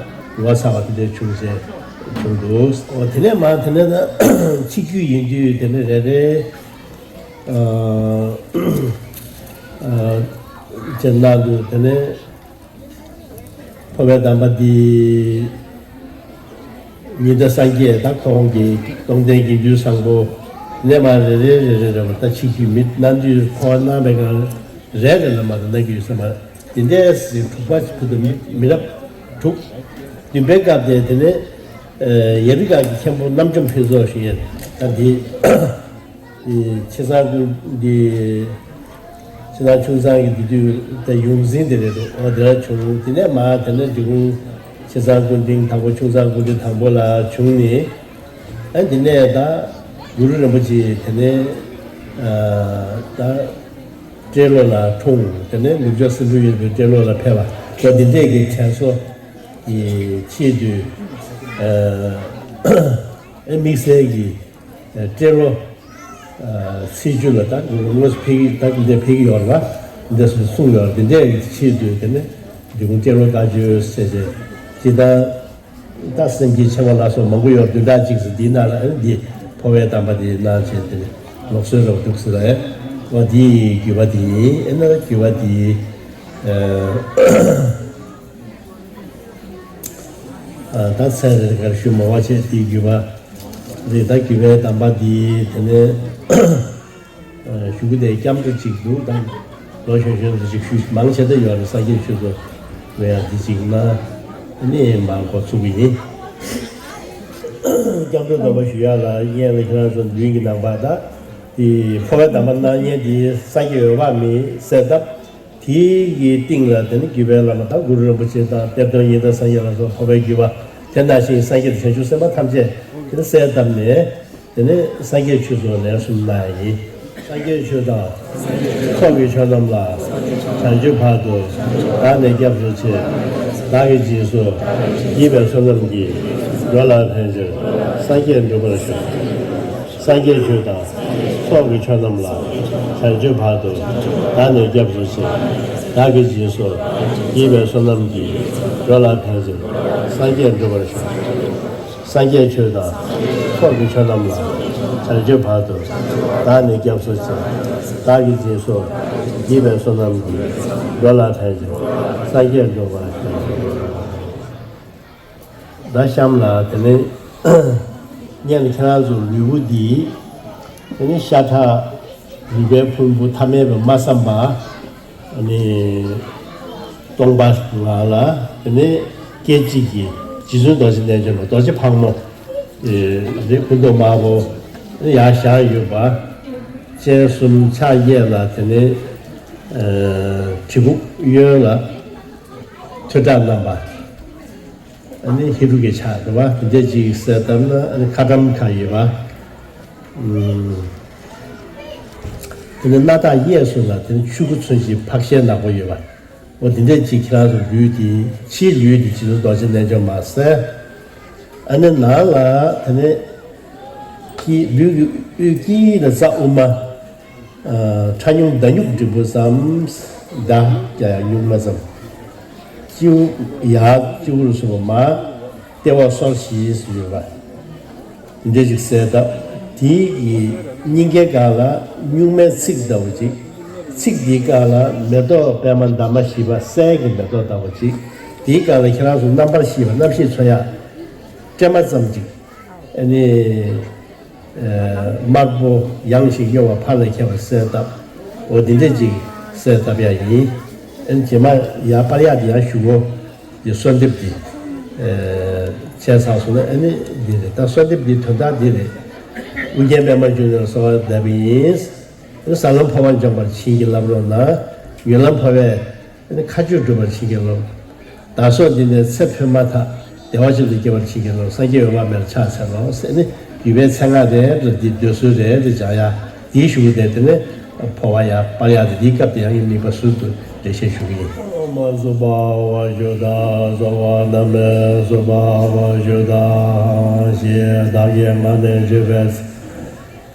ངོ་མཚར་བ་དེ་འདྲས་བྱུང་བྱས་བྱུང་འདུག། འོ་དེ་ནས་མ་དེ་ནས་ད་ཆིག་བརྒྱུད་ཡིན་དུས་དེ་ནས་རེ་རེ། ཨ་ཨ་ཅེས་གནང་འདུག། དེ་ནས་འཕོ་བའི་གདམས་པ་འདི་ཉི་ཟླ་སངས་རྒྱས་དང་ཁོང་གི་སྟོང་རྟེན་དགེ་འདུན་བཟང་པོ་ནས་མར་རེ་རེ་རེ་རེ་རེ་བ་ད་ཆིག་བརྒྱུད་མི་གནང་དུས། འཕོ་བ་གནང་བའི་སྒང་རེ་རེ་ལ་མར་གནང་གི་ཡོད་ས་མ་རེད། དེ་འདྲའི་དྲུག་པ་བུ་དང་མི་མི་རབས་དྲུག། བདུན་པའི་སྐབས་དེ་དེ་ནས་ཡབ་རི་ཀ་གི་མཁན་པོ་རྣམ་འཇོམས་ཕུན་ཚོགས་ཞུ་ཡས། ད་འདི། ཆེ་ཚང་ཀུན། འདི་ཆེ་ཚང་ཆུང་ཚང་གི་འདི་དུས་ད་ཡོངས་འཛིན་དེ་རེད་འདུག། འོ་དེ་འདྲ་བྱུང་། དེ་ནས་མར་དེ་ནས་འབྲི་གུང་ཆེ་ཚང་སྐུ་ཕྲེང་དང་པོ། ཆུང་ཚང་སྐུ་ཕྲེང་དང་པོ་ལ་བྱུང་ནས། ཨ་དེ་ནས་ད་གུ་རུ་རིན་པོ་ཆེ་དེ་ནས་ཨ་ད་སྤྲེལ་ལོ་ལ་འཁྲུངས། དེ་ནས་ནུབ་ཕྱོགས་སེ་འབྲུ་ཡོད་པའི་སྤྲེལ་ལོ་ལ་ཕེབས་པ། འོ་དེ་འདྲས་ཀྱི་དྲན་གསོ་གི་ཆེད་དུ་ཨ་དམིགས་བསལ་གྱི་སྤྲེལ་ལོ་ཨ་ཚེས་བཅུ་ལ་ད་དངོས་སུ་ཕེབས་ཀྱི། ད་འདི་ཕེབས་ཀྱི་ཡོད་རེད་པ། འདི་སུ་གསུངས་ཡོད་རེད། འདི་འདྲའི་ཆེད་དུ་དེ་ནས་འབྲི་གུང་སྤྲེལ་ལོ་བཀའ་བརྒྱུད་ཟེར་ཏེ། ཇི་ལྟར་ད་སེམས་བསྐྱེད་ཆེན་པོ་ལ་སོགས་མང་པོ་ཡོད། བདུན་ཕྲག་གཅིག་ཙམ་འདིའི་ནང་ལ་ཨ་ནི་འདི་འཕོ་བའི་གདམས་པ་འདི་གནང་བྱས། དེ་ནས་ལུགས་སྲོལ་རབ་འདུག་ཟེར་ལ། ཨེ་འོ་འདི་བརྒྱུད་པ་འདི་ཡིན། ཨེ་ན་བརྒྱུད་པ་འདི་ཨ་ཨ་ད་ཚན་རེ་རེ་གར་ཞུ་མང་བ་བྱས། དེའི་བརྒྱུད་པ་རེད། ད་བརྒྱུད་པའི་གདམས་པ་འདི་དེ་ནས་ཨ་ཞུ་གི་དེ་སྐྱབས་འགྲོ་གཅིག་འདུག། ད་ལོ་གཞོན་གཞོན་དུ་ཅིག་ཞུ། མང་ཆེ་ད་ཡོད་རེད། སངས་རྒྱས་ཆོས་ཚོགས་ལ་ཡང་འདི་གཅིག་གནང་། ཨ་ནི་མར་འགོ་ཚུགས་ཀྱི་ཡིན། སྐྱབས་འགྲོ་སྡོམ་པ་ཞུ་ཡག་ལ་སྔོན་ལ་ཁྱེད་རང་ཚོ་མདུན་གྱི་ནང་པ། ད་དེ་འཕོ་བའི་གདམས་པ་གནང་མཁན་དེ་སངས་རྒྱས་འོད་དཔག་མེད་གསལ་བཏབ། དེའི་གི་སྟེང་ལ་དེ་ནི་བརྒྱུད་པའི་བླ་མ་ད་གུ་རུ་རིན་པོ་ཆེ་དང་གཏེར་སྟོན་ཉི་ཟླ་སངས་རྒྱས་ལ་སོགས་འཕོ་བའི་བརྒྱུད་པ། དེ་ནང་བཞིན་སངས་རྒྱས་དང་བྱང་ཆུབ་སེམས་དཔའ་ཐམས་ཅད་དེ་ནི་གསལ་བཏབ་ནས། དེ་ནི་སངས་རྒྱས་ཆོས་སུ་ལན་གསུམ་གནང་ཡ་ཡིན། སངས་རྒྱས་ཆོས་དང་། ཚོགས་ཀྱི་མཆོག་རྣམས་ལ། བྱང་ཆུབ་བར་དུ་བདག་ནི་སྐྱབས་སུ་མཆི། བདག་གིས་རྗེས་སུ་བགྱིས་པའི་བསོད་ནམས་ཀྱིས། འགྲོ་ལ་ཕན་ཕྱིར་སངས་རྒྱས་འགྲུབ་པར་ཤོག། སངས་རྒྱས་ཆོས་དང་ཚོགས་ཀྱི་མཆོག་རྣམས་ལ། བྱང་ཆུབ་བར་དུ་བདག་ནི་སྐྱབས་སུ་མཆི། བདག་གིས་སྦྱིན་སོགས་བགྱིས་པའི་བསོད་ནམས་ཀྱིས། འགྲོ་ལ་ཕན་ཕྱིར་སངས་རྒྱས་འགྲུབ་པར་ཤོག། སངས་རྒྱས་ཆོས་དང་ཚོགས་ཀྱི་མཆོག་རྣམས་ལ། བྱང་ཆུབ་བར་དུ་བདག་ནི་སྐྱབས་སུ་མཆི། བདག་གིས་སྦྱིན་སོགས་བགྱིས་པའི་བསོད་ནམས་ཀྱིས། འགྲོ་ལ་ཕན་ཕྱིར་སངས་རྒྱས་འགྲུབ་པར་ཤོག། ད་གཤམ་ལ་དེ་ནས་སྔོན་ལ་ཁྱེད་རང་ཚོ་ལུས་པོ་འདི། དེ་ནས་ཤ་ཁྲག་རུས་པའི་ཕུང་པོ་ཐ་མལ་པ་མ་བསམ་པ། ཨ་ནི་སྟོང་པ་ངང་ལ། དེ་ནས་སྐད་ཅིག་གིས་རྗེ་བཙུན་རྡོ་རྗེ་རྣལ་འབྱོར་མ་རྡོ་རྗེ་ཕག་མོ། དེ་སྐུ་མདོག་དམར་པོ་ཡར་བཞེངས་ཡོད་པ། སྤྱན་གསུམ་ཕྱག་གཡས་ལ། དེ་ནས་ཨ་གྲི་གུག་གཡོན་ལ་ཐོད་ཁྲག་བསྣམས་པ། ཨ་ནི་ཧེ་རུ་ཀའི་ཕྱག་རེད་བ། དེ་འདྲ་ཅིག་གསལ་བཏབ་ན། ཨ་ནི་ཁ་ཊྭཱཾ་ཁ་ཡོད་པ། ཨུམ། དེ་ནི་སྣ་ཐག་གཡས་སུ་ལ་དེ་ནི་ཆོས་སྐུ་མཚོན་ཞིང་འཕགས་ཞལ་ནག་པོ་ཡོད་པ། འོ་དེ་འདྲ་ཅིག་ཁྱེད་རང་ཚོ་ལུས་དེ། ཕྱིའི་ལུས་དེ་རྗེ་བཙུན་རྡོ་རྗེ་རྣལ་འབྱོར་མ་ཟེར། ཨ་ནི་ནང་ལ་དེ་ནི་དཀྱིལ། ལུས་ཀྱི་དབུས་དཀྱིལ་ལ་རྩ་དབུ་མ། ཨ་ཁྲ་སྙོམས་མདའ་སྨྱུག་འགྲེང་བུ་ཙམ། མདའ་རྒྱག་ཡ་སྨྱུག་མ་ཙམ། སྤྱི་བོ་ཡར་སྤྱི་བོ་ལ་སོགས་པ་མར། ལྟེ་བ་སོར་བཞི་ཟེར་ཡོད་པ། འདི་འདྲ་ཞིག་གསལ་བཏབ། དེའི་གི་སྙིང་གའི་སྒང་ལ་སྨྱུག་མའི་ཚིགས་ལྟ་བུ་ཅིག། ཚིགས་འདིའི་སྒང་ལ་མེ་ཏོག་པད་མ་འདབ་མ་བཞི་པ། གསེར་གྱི་མེ་ཏོག་ལྟ་བུ་ཅིག། དེའི་སྒང་ལ་ཁྱེད་རང་ཚོ་རྣམ་པར་ཤེས་པ། རྣམ་ཤེས་ཚོར་ཡ་སྲན་མ་ཙམ་ཅིག། ཨ་ནི་དམར་པོ་ཡང་ཞིང་གཡོ་བ་ཕར་ལ་ཁྱེར་བ་གསལ་བཏབ། འོ་འདི་འདྲ་ཅིག་གསལ་བཏབ་ཡ་ཡིན། ཨ་ནི་རྗེས་མ་ཡར་པར་ཡག་འདི་ཡང་ཞུ་གོ། འདི་གསོལ་འདེབས་འདི་བྱས་ཚར་སོང་ན། ཨ་ནི་འདི་རེད། ད་གསོལ་འདེབས་འདི་དོན་དག་འདི་རེད། ཨུ་རྒྱན་པད་མ་འབྱུང་གནས་ལ་གསོལ་བ་འདེབས་ཡིན། ཨ་ནི་ཟབ་ལམ་འཕོ་བ་འཇོམས་པར་བྱིན་གྱིས་བརླབ་རོགས་གནང་། མྱུར་ལམ་འཕོ་བའི་ཨ་ནི་མཁའ་སྤྱོད་སྒྲུབ་པར་བྱིན་གྱིས་རློབས། བདག་སོགས་འདི་ནས་ཚེ་འཕོས་མ་ཐག་བདེ་བ་ཅན་དུ་སྐྱེ་བར་བྱིན་གྱིས་རློབས། སངས་རྒྱས་འོད་དཔག་མེད་ལ་ཕྱག་འཚལ་ལོ་ཟེར་ནས། བརྒྱུད་པའི་མཚན་སྔགས་རེད་འདྲ། འདི་འདོད་གསོལ་རེད་འདྲ་སྦྱང་ཡ། འདིའི་གཞུག་གུ་དེ་དེ་ནས་འཕོ་བ་ཡར་པར་ཡག་དེ། འདིའི་སྐབས་དེ་ཡང་དམིགས་པ་ཟུར་དུ་འགྲེལ་བཤད་ཞུ་གི་ཡིན། མ་སུ་པ་བ་ཞུ་དང་། སོ་བ་ན་མེ་སུ་པ་བ་ཞུ་དང་། ཞེས་བདག་གི་ངག་ནས་བརྗོད་པའི་ཚེ།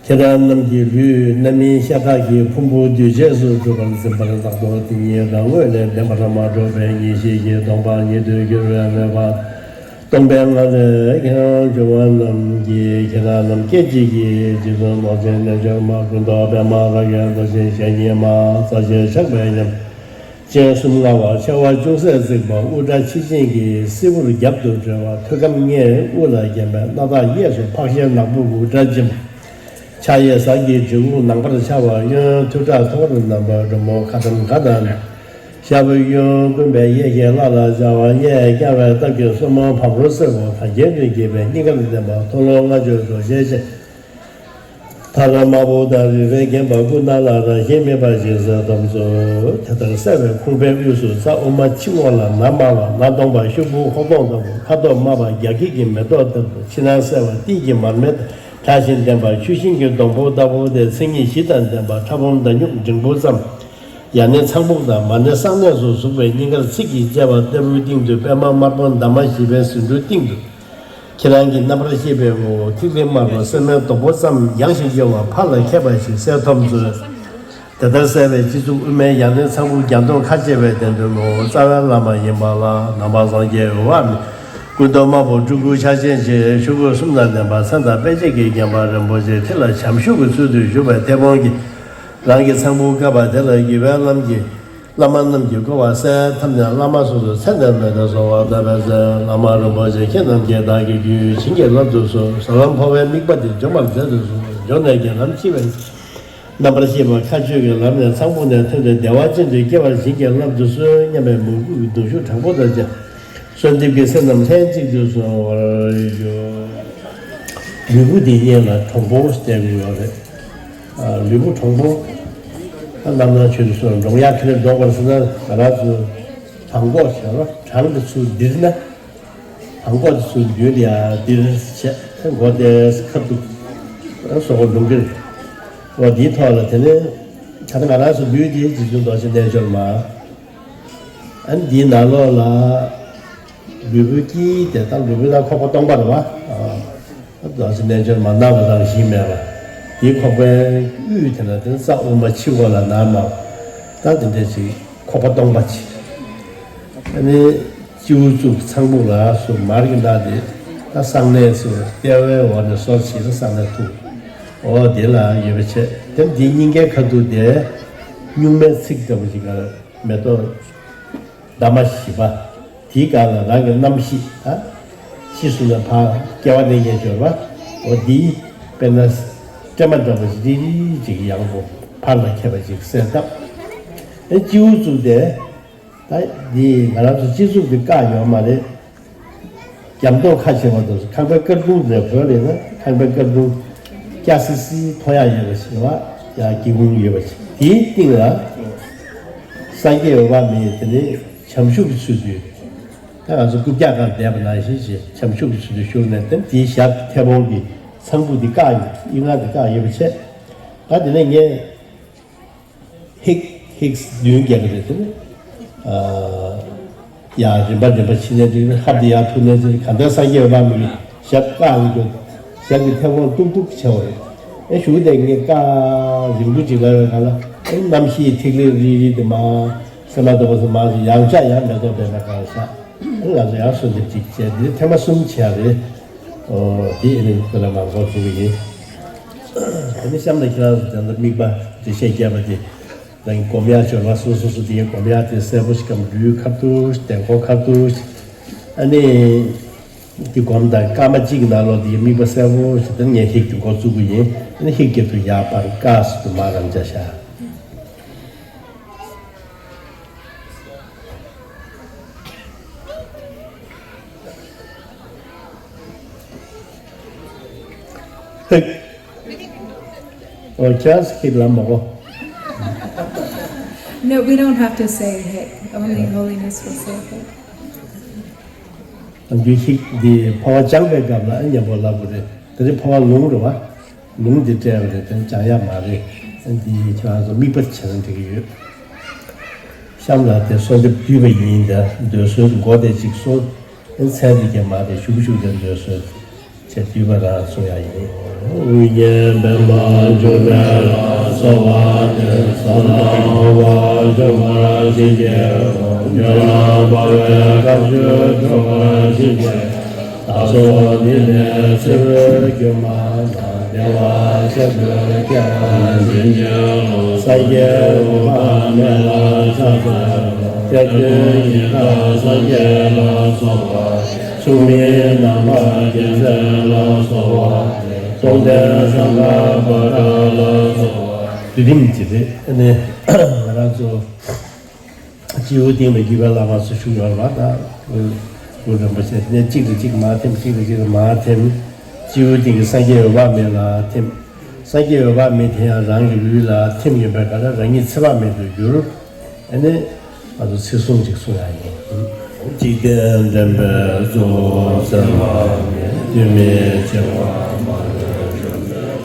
ཁྱེད་རང་རྣམས་ཀྱི་ལུས་རྣམ་སྨིན་ཤ་ཁྲག་གི་ཕུང་པོ་འདུས་བྱས་སུ་གྲུབ་པར་འཛིན་པ་ལྟ་བུ་དེ་ཉིད་དང་དངོས་གནས་བདེན་པར་མ་གྲུབ་པའི་ངེས་ཤེས་ཀྱིས་སྟོང་པ་ཉིད་དུ་གྱུར་པའི་མོས་པ། སྟོང་པའི་ངང་ལས་ཁྱེད་རང་འབྱུང་བ་རྣམས་ཀྱིས། ཁྱེད་རང་རྣམས་སྐད་ཅིག་གིས་རྗེ་བཙུན་རྡོ་རྗེ་རྣལ་འབྱོར་མ་སྐུ་མདོག་པདྨ་དཀར་གྱི་རྡོ་རྗེ་ཞལ་གྱིས་མ་རྩ་ཆེན་ཆགས་པའི་ཉམས། སྤྱན་གསུམ་མངའ་བ་མཆེ་བ་ཅུང་ཟད་གཙིགས་པ་དབུ་སྐྲ་མཆེ་ཅན་གྱི་སེར་པོར་རྒྱབ་ཏུ་གྲོལ་བ། ཐོད་སྐམ་ལྔས་དབུ་ལ་བརྒྱན་པའི་སྣ་ཐག་གཡས་སུ་འཕགས་ཞལ་ནག་པོ་དབུ་སྐྲ་འཇིམ། ཕྱག་གཡས་ཟངས་ཀྱི་གྲི་གུག་ནང་པར་འཕྱར་བ། གཡོན་ཐོད་ཁྲག་ཐོད་པར་བསྣམས་པ་སྒྲོལ་མོ་ཁ་ཏམ་ག་དང་། ཞབས་གཡོན་བསྐུམས་པའི་གཡས་ཀྱིས་ལྷ་ལ་སྦྱར་བ། གཡས་བརྐྱང་བའི་སྟབས་ཀྱིས་སོར་མོ་བམ་རོ་སེར་པོ་དང་གྱེན་དུ་གྱེས་པའི་སྙིང་གར་ལྡན་པ་མཐོ་ལོ་ལྔ་བཅུ་རྡོ་རྗེ་ཅན། ཐ་ལ་དམར་པོ་དང་རིལ་བུས་བརྒྱན་པ་སྐུ་ན་ལ་རང་བཞིན་མེད་པ་ཞིག་གསལ་ཐོབ་ཚུལ། དེ་ལྟར་གསལ་བའི་ཁུང་པའི་དབུས་སུ་རྩ་དབུ་མ་ཕྱི་ངོས་ལ་ནམ་དམར་བ། ནམ་སྟོང་པ་ཤོག་བུ་ཧོ་སྟོང་ལྟ་བུ། ཁ་དོག་དམར་བ་རྒྱ་སྐྱེགས་ཀྱི་མེ་ཏོག་ལྟ་བུ། ཕྱི་ནང་གསལ་བ་ཏིལ་གྱི་མར་མེ་དང་གྲགས་ཤིང་ལྡན་པ། ཆུ་ཤིང་གི་སྡོང་པོ་ལྟ་བུ་སྟེ། མཚན་ཉིད་བཞི་དང་ལྡན་པ་ཁྲ་སྦོམ་མདའ་སྨྱུག་འགྲེང་བུ་ཙམ། ཡང་ན་ཚངས་བུག་དང་། མ་ན་གསང་གནས་སུ་ཟུག་པའི་སྙིང་གར་ཚིགས་ཀྱིས་བཅད་པ་ལྟ་བུའི་སྟེང་དུ་པདྨ་དམར་པོ་འདབ་མ་བཞི་པའི་ཟེའུ་འབྲུའི་སྟེང་དུ། ཁྱེད་རང་གི་རྣམ་པར་ཤེས་པའི་ངོ་བོ་ཐིག་ལེ་དམར་པོ་སྲན་མའི་སྡོང་པོ་ཙམ་ཡངས་ཤིང་གཡོ་བ་ཕར་ལ་ཁྱེར་བ་ཞིག་གསལ་ཐོབ་ཚུལ། དེ་ལྟར་གསལ་བའི་སྤྱི་གཙུག་དབུ་མའི་ཡང་སྟེང་ཚངས་བུག་རྒྱ་མཐོངས་ཁ་ཕྱེ་བའི་སྟེང་དུ་ངོ་བོ་རྩ་བའི་བླ་མ་ཡིན་པ་ལ་ནང་པ་སངས་རྒྱས་འོད་དཔག་མེད། སྐུ་མདོག་དམར་པོ་སྤྲུལ་སྐུ་ཕྱག་ཆེན་ཅན། ཤོག་གུ་གསུམ་དང་ལྡན་པ། མཚན་དང་དཔེ་བྱད་ཀྱིས་བརྒྱན་པ་རིན་པོ་ཆེ་ཁྲི་ལ་བྱམས་ཤུགས་ཀྱི་ཚུལ་དུ་བཞུགས་པའི་མཐེ་བོང་གིས་རང་གི་ཚངས་བུག་བཀབ་པ་དེ་ལ་དགེ་བའི་བླ་མ་གིས། བླ་མ་རྣམས་ཀྱིས་བསྐོར་བ་གསལ་ཐབས་ནས། བླ་མ་སོ་སོར་མཚན་དང་མིང་དང་གསོལ་བ་བཏབ་པའི་ཚེ། བླ་མ་རིན་པོ་ཆེ་ཁྱེད་རྣམས་ཀྱིས་བདག་གི་རྒྱུད་བྱིན་གྱིས་བརླབ་ཏུ་གསོལ། ཟབ་ལམ་འཕོ་བའི་དམིགས་པ་འདི་འཇོམས་པར་མཛད་དུ་གསོལ། འཇོམས་ནས་ཀྱང་ལམ་ལྕི་བའི་རྣམ་པར་ཤེས་པ་མཁའ་སྤྱོད་ཀྱི་ལམ་ནས་ཚངས་བུག་ནས་ཐོན་ཏེ་བདེ་བ་ཅན་དུ་སྐྱེ་བར་བྱིན་གྱིས་བརླབ་ཏུ་གསོལ་སྙམ་པའི་མོས་གུས་ཀྱི་གདུང་ཤུགས་དྲག་པོ་དང་བཅས། གསོལ་འདེབས་ཀྱི་སེམས་རྣམས་ལྷན་ཅིག་ཏུ་གསོལ་བར་ཞུ། ལུས་པོ་འདི་སྔོན་ལ་གྲུང་པོ་ཟེར་གྱི་ཡོད་རེད། ཨ། ལུས་པོ་གྲུང་པོ། ཨ། རྣམ་སྣང་ཆོས་དེ་ཚོ་འདྲོང་ཡག་གི་རེད། འདྲོང་བར་སོང་ན་ང་རང་ཚོ་བྲང་ཁོག་བྱས་རོ། བྲང་དེ་ཚུར་ལྡིར་ན། བྲང་ཁོག་དེ་ཚུར་མདུན་ལ་ཡར་ལྡིར་བྱས། མགོ་དེ་ཁ་ཐུག་སོ་ཁོག་འདྲོང་གི་རེད། འོ་དེའི་ཐོག་ལ་དེ་ནས་ད་ལྟ་ང་རང་ཚོ་ལུས་དེ་རྗེ་བཙུན་རྡོ་རྗེ་རྣལ་འབྱོར་མ། ཨ་ནི་འདིའི་ནང་ལོགས་ལ་ལུས་པོའི་དཀྱིལ་དེ་དང་། ལུས་པོའི་ནང་ཁོག་པ་སྟོང་པ་རེད་བ། ཨ། རྡོ་རྗེ་རྣལ་འབྱོར་མ་སྣང་བ་རང་བཞིན་མེད་པ། དེའི་ཁོག་པའི་དབུས་དེ་ན་དེ་ས་དབུ་མ་ཕྱི་བོ་ལ་ན་མ། ད་དེ་འདྲ་ཅིག་ཁོག་པ་སྟོང་པ་ཅིག་ཨ་ནི་སྤྱི་བོ་གཙུག་ཚངས་བུག་ལ་སུ་མར་གྱི་ནང་དེ་ད་གསང་གནས་སུ་ལྟེ་བའི་འོག་ནས་སོར་ཕྱིན་ན་གསང་གནས་ཐུག་འོ་དེ་ལ་ཡོད་པ་བྱས། དེ་འདིའི་སྙིང་གའི་ཁ་ཐུག་དེ་སྨྱུག་མའི་ཚིགས་ལྟ་བུ་ཅིག་ག་མེ་ཏོག་འདབ་མ་བཞི་པ། དེའི་སྒང་ལ་རང་གི་རྣམ་ཤེས་ད་ཤེས་སུ་ན་ཕར་སྐྱེ་བ་ནས་ཉེ་སྦྱོར་བ། འོ་འདིའི་དཔེར་ན་སྲན་མ་འདྲ་བ་ཞིག་རིལ་རིལ་ཅིག་ཡང་པོ་ཕར་ལ་ཁྱེར་བ་ཅིག་གསལ་བཏབ། ཨེ་སྤྱི་བོ་གཙུག་དེ་ད་འདི་ང་རང་ཚོ་སྤྱི་གཙུག་གི་བཀག་ཡོད་མ་རེད། རྒྱ་མདོག་ཁ་ཕྱེ་བ་དང་ཁང་པའི་དཀར་གདུང་ནས་བོད་ལས་ན་ཁང་པའི་དཀར་གདུང་སྐྱ་སི་སི་མཐོ་ཡག་ཡོད་པ་ཞིག་ལ་ཡ་སྒེའུ་ཁུང་ཡོད་པ་ཞིག་དེའི་སྟེང་ལ་སངས་རྒྱས་འོད་དཔག་མེད་དེ་ནས་བྱམས་ཞུགས་ཀྱི་ཚུལ་དུ། ད་ང་ཚོ་རྐུབ་བཀྱག་སྒང་བསྡད་པ་ནང་བཞིན་བྱས་བྱམས་ཞུགས་ཀྱི་ཚུལ་དུ་བཞུགས་ནས་དེ་དེའི་ཞབས་མཐེ་བོང་གི་ཚངས་བུག་འདི་བཀག་ཡོད། དབྱིངས་ལྔ་འདི་བཀག་ཡོད་པ་བྱས། ད་དེ་ནས་ངས་ཧིག་ཧིག་བདུན་རྒྱག་གི་རེད་དེ་ནས། ཡ་རིམ་པ་རིམ་པ་ཕྱིན་ནས་འགྲིག་ཧབ་དེ་ཡར་ཐུག་ནས་ཚེ་གང་ལྟར་སངས་རྒྱས་འོད་དཔག་མེད་ཀྱི་ཞབས་བཀག་ཡོད། ཞབས་ཀྱི་མཐེ་བོང་གཏུག་གཏུག་བྱས་པ་རེད། ཨེ་གཞུག་དེ་ངས་བཀག་རིང་པོ་ཅིག་ལ་ཡོད་ག་ལ་ཨེ་རྣམ་ཤེས་ཐིག་ལེ་རིལ་རིལ་དེ་མར་སེམས་མ་ཐག་པ་སུ་མར་ཞིག་ཡང་བསྐྱར་ཡང་མེ་ཏོག་པད་མ་གང་བཞག་ཨེ་ང་ཚོ་ཡང་གསོལ་འདེབས་ཅིག་བྱས་དེ་ཐེངས་མ་གསུམ་བྱས་རེད། ཨོ་དེ་ཨེ་ནི་ཁོ་ལ་མར་འགོ་ཚུགས་ཀྱི་ཡིན། ཨ་ནི་གཤམ་ལ་ཁྱེད་རང་ཚོ་དེ་འདྲ་དམིགས་པ་འགྲེལ་བཤད་བརྒྱབ་པ་དེ། རང་གི་སྒོམ་ཡག་སྦྱོར་བ་སོ་སོ་སོ་དེའི་སྒོམ་ཡག་དེ་གསལ་པོ་ཞིག་གམ་ལུས་ཁ་ཐུག་ཞིག་དན་ཁོག་ཁ་ཐུག་ཞིག་ཨ་ནི། དེ་སྒོམ་དང་སྐར་མ་གཅིག་གི་ནང་ལོགས་དེའི་དམིགས་པ་གསལ་པོ་ཞིག་དེ་ངས་ཧིག་དེ་འགོ་བཙུགས་པ་ཡིན། ཨ་ནི་ཧིག་གི་དུ་ཡར་བར་དཀར་སུ་དུ་མ་རང་འཇའ་ཤ། ཧིག་ཨོ་ཁྱེད་རང་ཚོ་ཁྱེད་ལ་མ་གོ No, we don't have to say hey. Only holiness will say hey. ཨ་འདི་ཞིག་འདི་འཕོ་བ་སྦྱངས་པའི་སྐབས་ལ་ཨ་མཉམ་པོ་ལབ་དགོས་རེད། དེ་ནི་འཕོ་བ་ལུང་རེད་བ། ལུང་འདི་སྤྲད་པ་རེད་དེ་སྦྱང་ཡག་མ་རེད། ཨ་འདི་ཁྱེད་རང་ཚོ་དམིགས་པ་བྱས་ན་འགྲིག་གི་ཡོད། གཤམ་ལ་དེ་གསོལ་འདེབས་བསྡུས་པ་ཡིན་ད་འདོད་གསོལ་མགོ་དེ་གཅིག་གསུངས། ཨ་ཚད་འདི་གས་མ་རེད་ཞུགས་ཞུགས་དེ་འདོད་གསོལ། ཅེས་བསྡུས་པ་རང་གསུང་ཡ་ཡིན། དབུ་བརྙེས་པདྨ་འབྱུང་གནས་ལ་གསོལ་བ་འདེབས། གསང་སྔགས་འོད་དཔག་འབྱུང་བར་བྱིན་གྱིས་རློབས། ཉོན་མོངས་སྦ་བའི་དཀར་ཆོས་འཁྲུལ་བར་བྱིན་གྱིས་བརླབས། བདག་སོགས་འདི་ནས་ཚེ་འཕོས་གྱུར་མ་ཐག་བདེ་བ་ཆེན་པོའི་སྐལ་བ་བྱིན་གྱིས་རློབས། སངས་རྒྱས་འོད་དཔག་མེད་ལ་ཕྱག་འཚལ་ལོ། གཏེར་སྟོན་ཉི་ཟླ་སངས་རྒྱས་ལ་གསོལ་བ། མཚུངས་མེད་ནམ་མཁའ་རྒྱལ་མཚན་ལ་གསོལ་བ། རྟོགས་ལྡན་སྲང་ལམ་པ་ཏྲ་ལ་གསོལ་བ། བསྡུས་རིམ་གྱི་རེད། ཨ་ནི་ང་རང་ཚོ་སྤྱི་བོ་སྟེང་ལ་བརྒྱུད་པའི་བླ་མ་ཚོ་བཞུགས་ཡོད་པ་དང་། གུ་རུ་རིན་པོ་ཆེ་ནས་གཅིག་ལ་གཅིག་མར་ཐིམ། གཅིག་ལ་གཅིག་མར་ཐིམ། སྤྱི་བོ་སྟེང་གི་སངས་རྒྱས་འོད་དཔག་མེད་ལ་ཐིམ། སངས་རྒྱས་འོད་དཔག་མེད་དེ་ཡང་རང་གི་ལུས་ལ་ཐིམ་ཡོད་པའི་སྐབས་ལ་རང་ཉིད་ཚེ་དཔག་མེད་དུ་གྱུར། ཨ་ནི་ང་ཚོ་ཚིག་གསུམ་ཅིག་གསུང་ཡག་ཡིན། འཇིག་རྟེན་འདྲེན་པའི་གཙོ་བོ་སེམས་དཔག་མེད། རྒྱུན་མི་འཆད་པ་མ་ལུས་འཇོམས་པའི་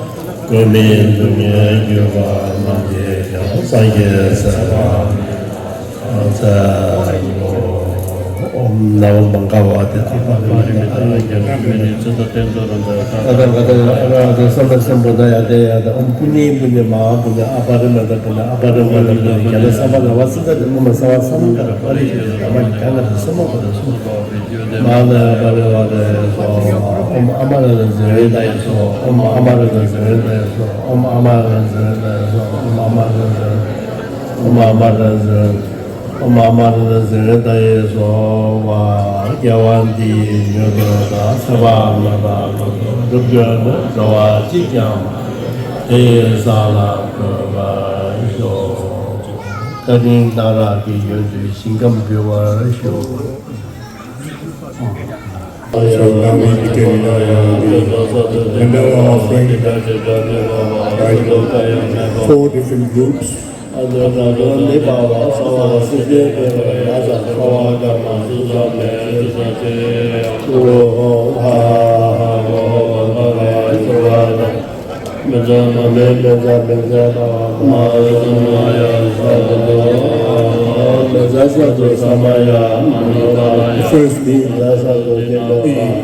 མགོན། མི་མིན་སྡུག་བསྔལ་རྒུད་པ་རྣམས་ཀྱིས་ཀྱང་། སངས་རྒྱས་སེམས་དཔག་མེད་ལ་ཕྱག་འཚལ་ལོ། ཨོཾ་ནམ་མོ་བྷ་ག་ཝ་ཏེ། ཨ་པ་རི་མི་ཏ་ར་ཧ་ཏེ་ཨ་པ་རི་མི་ཏ་ཨ་ཏེ་སམ་བྷ་སམ་བྷུ་ཏ་ཡ་ཏེ་ཡ་ཏེ། ཨོཾ་པུ་ཎི་པུ་ཎི་མ་ཧཱ་པུ་ཎི། ཨ་པ་རི་མི་ཏ་པུ་ཎི། ཨ་པ་རི་མི་ཏ་པུ་ཎི། ག་ཏེ་སམ་བྷ་ན་བ་སི་ཏ་ཏེ། ཨོཾ་ས་བ་སམ་བྷ་ན་བ་རི་ཏེ་ཏེ། ཨ་མ་ག་ན་ཏེ་སམ་བྷ་ཏ་སོ། མ་ཧཱ་ན་པ་རི་ཝ་ཏ་ཡེ་སྭཱ་ཧཱ། ཨོཾ་ཨ་མ་ར་ཏ་ཛེ་རེ་ཏ་ཡེ་སྭཱ་ཧཱ། ཨོཾ་ཨ་མ་ར་ཏ་ཛེ་རེ་ཏ་ཡེ་སྭཱ་ཧཱ། ཨོཾ་ཨ་མ་ར་ཏ་ཛེ་རེ་ཏ་ཡེ་སྭཱ་ཧཱ། ཨོཾ་ཨ་མ་ར་ཏ་ཛེ་རེ་ཏ། ཨོཾ་ཨ་མ་ར་ཏ་ཛེ་རེ་ཏ་ཡེ་སྭཱ་ཧཱ། སྐྱེ་བ་འདིའི་མྱུར་དུ་བདག་ཚེ་དཔག་མེད་པ་ལ་སྒྲུབ་གྱུར་ནས། འགྲོ་བ་གཅིག་ཀྱང་མ་ཐོབ་དེ་ཡི་ས་ལ་འགོད་པར་ཤོག་བཀའ་དྲིན་གཏང་རག་གི་ཡོན་དུ་ཞིང་ཁམས་འབུལ་བར་ཤོག Shall come in the Mandala offering. By four different groups. First, the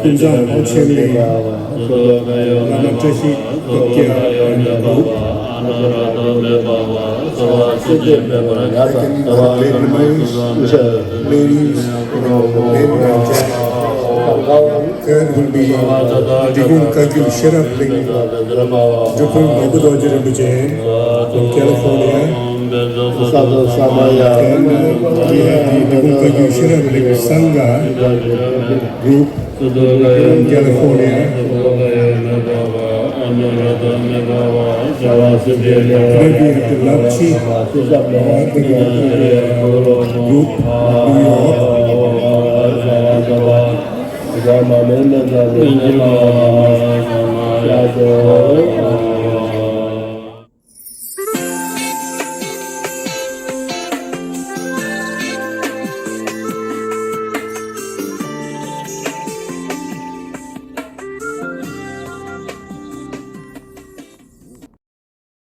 ཀུན་བཟང་ཨོ་ཆེན་ལེ། བླ་མ་བཀྲ་ཤིས་སྟོབས་རྒྱལ་and the group. Ladies, ladies, third will be Digum Kagyu Sherab Ling, Drupal Babu Doji Rinpoche from California. Then we have the Digum Kagyu Sherab Ling Sangha group from California. Then we have the Lapchi Group, New York.